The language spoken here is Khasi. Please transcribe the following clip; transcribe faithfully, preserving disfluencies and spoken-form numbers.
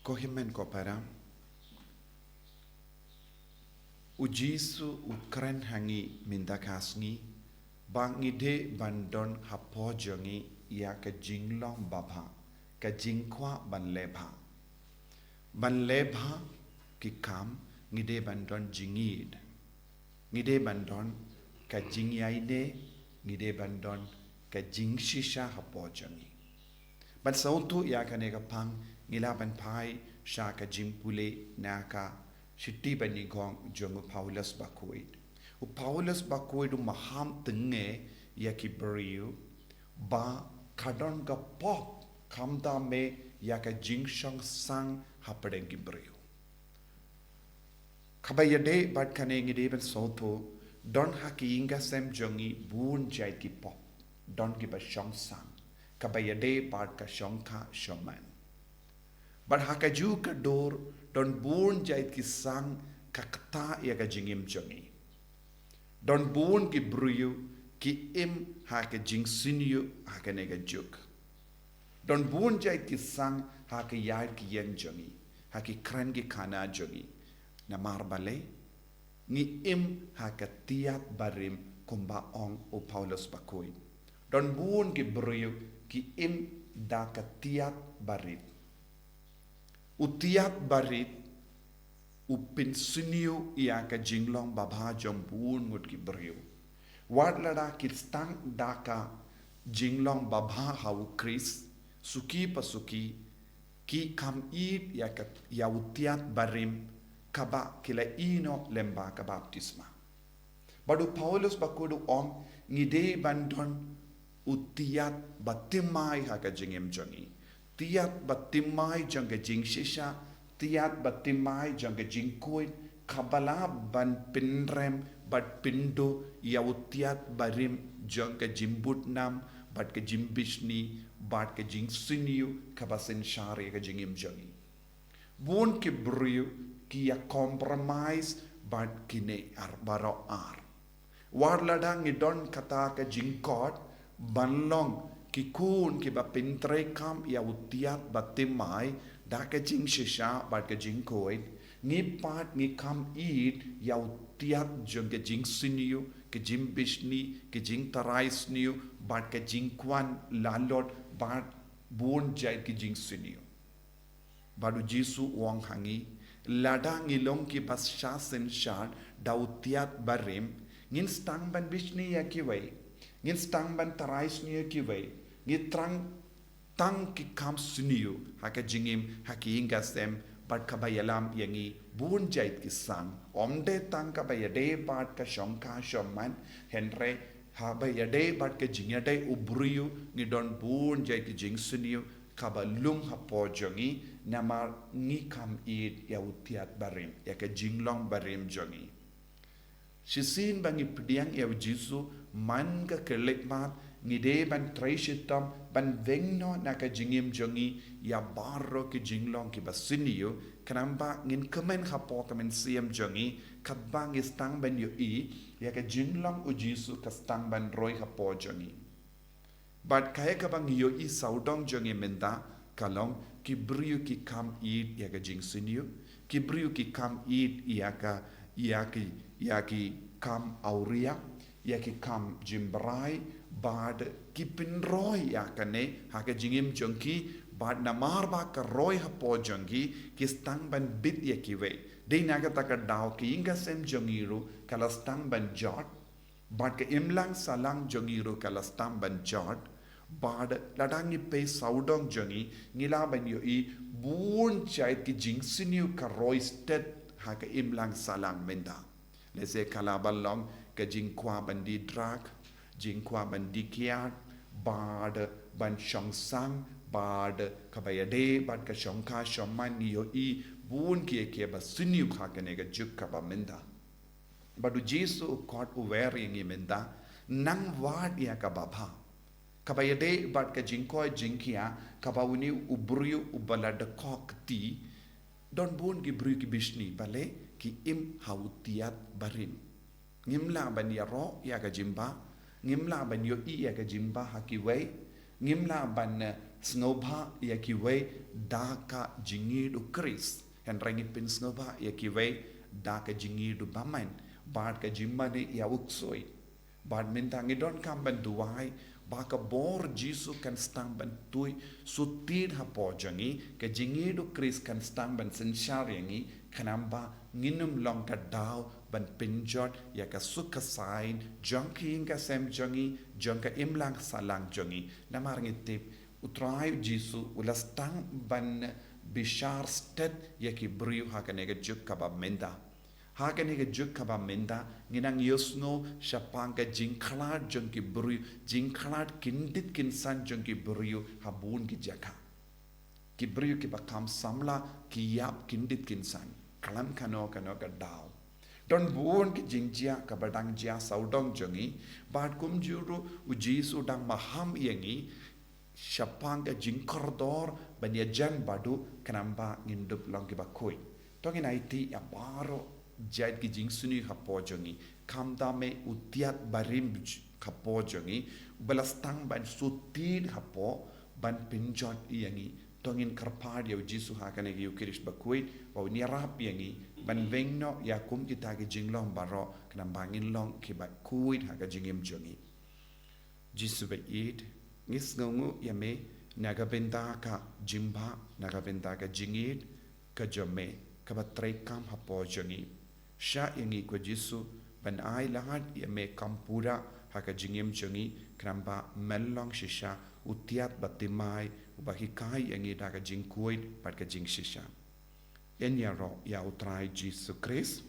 Ko hynmen ko para, u Jisu u kren ha ngi mynta ka sngi ba ngi dei ban don hapoh jong ngi ïa ka jinglong babha, ka jingkwah ban leh bha. Ban leh bha ki kam, ngi dei ban don jingïeid. Ngi dei ban don ka jingïaineh, ngi dei ban don ka jingshisha hapoh jong ngi. Ban sngewthuh ïa kane ka phang, ngi lah ban phai sha ka jingpule na ka shithi banyngkong jong u Paulus Bakhuid. U Paulus Bakhuid u maham tyngneh ïa ki briew ba ka don ka pop khamtam eh ïa ka jingshongsang hapdeng ki briew. Kaba ïadei bad kane ngi dei ban sngewthuh, don ha ki ïing ka sem jong ngi bun jait ki pop, don kiba shongsang, kaba ïadei bad ka shongkha shongman. Bad ha kajuh ka dur, don bun jait ki sang ka ktah ïa ka jingim jong ngi. Don bun ki briew ki im ha ka jingsniew ha kane ka juk. Don bun jait ki sang ha ka ïaid ka ïeng jong ngi, ha ki kren ki khana jong ngi. Namar balei? Ngi im ha ka tiat barim kumba ong u Paulus Bakhuid. Don bun ki briew ki im da ka tiat barim. U tiat barim u pynsniew ïa ka jinglong babha jong bun ngut ki briew. Wat lada ki sdang da ka jinglong babha ha u Khrist, suki pa suki, ki kham ïeid ïa ka, ïa u tiat barim kaba ki la ïehnoh lyngba ka baptisma. Bad u Paulus Bakhuid u ong, ngi dei ban don u tiat bathymmai ha ka jingim jong ngi. Tiat bathymmai jong ka jingshisha, tiat bathymmai jong ka jingkhuid, kaba lah ban pynrem bad pynduh ïa u tiat barim jong ka jingbud nam bad ka jingbishni bad ka jingsniew kaba synshar ïa ka jingim jong ngi. Bun ki briew ki ïa compromise bad kine ar, baroh ar. Wat lada ngi don kata ka jingkot ban long ki khun kiba pyntreikam ïa u tiat bathymmai da ka jingshisha bad ka jingkhuid, ngi pat ngi kham ïeid ïa u tiat jong ka jingsniew, ka jingbishni, ka jingtharai sniew bad ka jingkwah lalot bad bun jait ki jingsniew. Bad u Jisu u ong ha ngi, lada ngi long kiba shah synshar da u tiat barim, ngin sdang ban bishni ïa kiwei, ngin sdang ban tharai sniew ïa kiwei, ngi thrang tang ki kam sniew ha ka jingim, ha ki ïing ka sem, bad kaba ïalam ïa ngi bun jait ki sang. Ym dei tang kaba ïadei bad ka shongkha shongman, hynrei haba ïadei bad ka jingïadei u briew, ngi don bun jait ki jingsniew kaba lum hapoh jong ngi, namar ngi kham ïeid ïa u tiat barim, ïa ka jinglong barim jong ngi. Shisien ba ngi pdiang ïa u Jisu man ka khyllipmat, ngi dei ban trei shitom ban weng noh na ka jingim jong ngi ïa baroh ki jinglong kiba sniew, khnang ba ngin kmen hapoh ka mynsiem jong ngi, katba ngi sdang ban ïohi ïa ka jinglong u Jisu ka sdang ban roi hapoh jong ngi. Bad kaei kaba ngi ïohi sawdong jong ngi mynta ka long ki briew ki kham ïeid ïa ka jingsniew, ki briew ki kham ïeid ïa ka, ïa ki, ïa ki kam awria, ïa ki kam jingbrai, bad ki pynroi ïa kane ha ka jingim jong ki, bad namar ba ka roi hapoh jong ki, ki sdang ban bit ïa kiwei. Dei na kata ka daw ka ïing ka sem jong ngi ruh ka la sdang ban jot, bad ka imlang sahlang jong ngi ruh ka la sdang ban jot, bad lada ngi peit sawdong jong ngi, ngi lah ban ïohi bun jait ki jingsniew ka roi stet ha ka imlang sahlang mynta. Lehse ka lah ban long ka jingkwah ban die drug, jingkwah ban die kiad, bad ban shongsang, bad kaba ïadei bad ka shongkha shongman, ngi ïohi bun kiei kiei ba sniew ha kane ka juk kaba mynta. Bad u Jisu u khot u wer ïa ngi mynta, nang wad ïa kaba bha. Kaba ïadei bad ka jingkoit jingkhiah, kaba une u briew uba la dkhot kti, don bun ki briew ki bishni, balei? Ki im ha u tiat barim. Ngim lah ban ïaroh ïa ka jingbha, ngim lah ban ïohi ïa ka jingbha ha kiwei, ngim lah ban, eh, Sngewbha ïa kiwei da ka jingïeit u Khrist. Hynrei ngi pynsngewbha ïa kiwei da ka jingïeit u bymman bad ka jingmane ïa u ksuid. Bad mynta ngi donkam ban duwai ba ka bor Jisu kan sdang ban tuid sutied hapoh jong ngi, ka jingïeit u Khrist kan sdang ban synshar ïa ngi, khnang ba ngin ym long ka daw ban pynjot ïa ka suk ka saiñ jong ka ïing ka sem jong ngi, jong ka imlang sahlang jong ngi. Namar ngi tip U Trai Jisu u la sdang ban bishar stet ïa ki briew ha kane ka juk kaba mynta. Ha kane ka juk kaba mynta ngi nang ïohsngew shaphang ka jingkhlad jong ki briew, jingkhlad kyndit kynsan jong ki briew ha bun ki jaka. Ki briew kiba kham samla ki ïap kyndit kynsan khlem kano kano ka daw. Don bun ki jingjia kaba dang jia sawdong jong ngi, bad kumjuh ruh U Jisu u dang maham ïa ngi shaphang ka jingkordor ban ïajan baduh, khnang ba ngin dup long kiba khuid. To ngin aiti ïa baroh jait ki jingsniew hapoh jong ngi, khamtam eh u tiat barim j-, hapoh jong ngi, uba la sdang ban sutied hapoh ban pynjot ïa ngi. To ngin kyrpad ïa U Jisu ha kane ka Ïukharist bakhuid ba un ïarap ïa ngi ban weng noh ïa kum kita ki jinglong baroh, khnang ba ngin long kiba khuid ha ka jingim jong ngi. Jisu ba ïeit, ngi sngewnguh ïa me na ka bynta ka jingbha, na ka bynta ka jingïeit ka jong me kaba treikam hapoh jong ngi. Shah ïa ngi ko Jisu ban ai lad ïa me kam pura ha ka jingim jong ngi, khnang ba men long shisha u tiat ba thymmai uba hikai ïa ngi da ka jingkhuid bad ka jingshisha. Yn ïaroh ïa U Trai Jisu Khrist.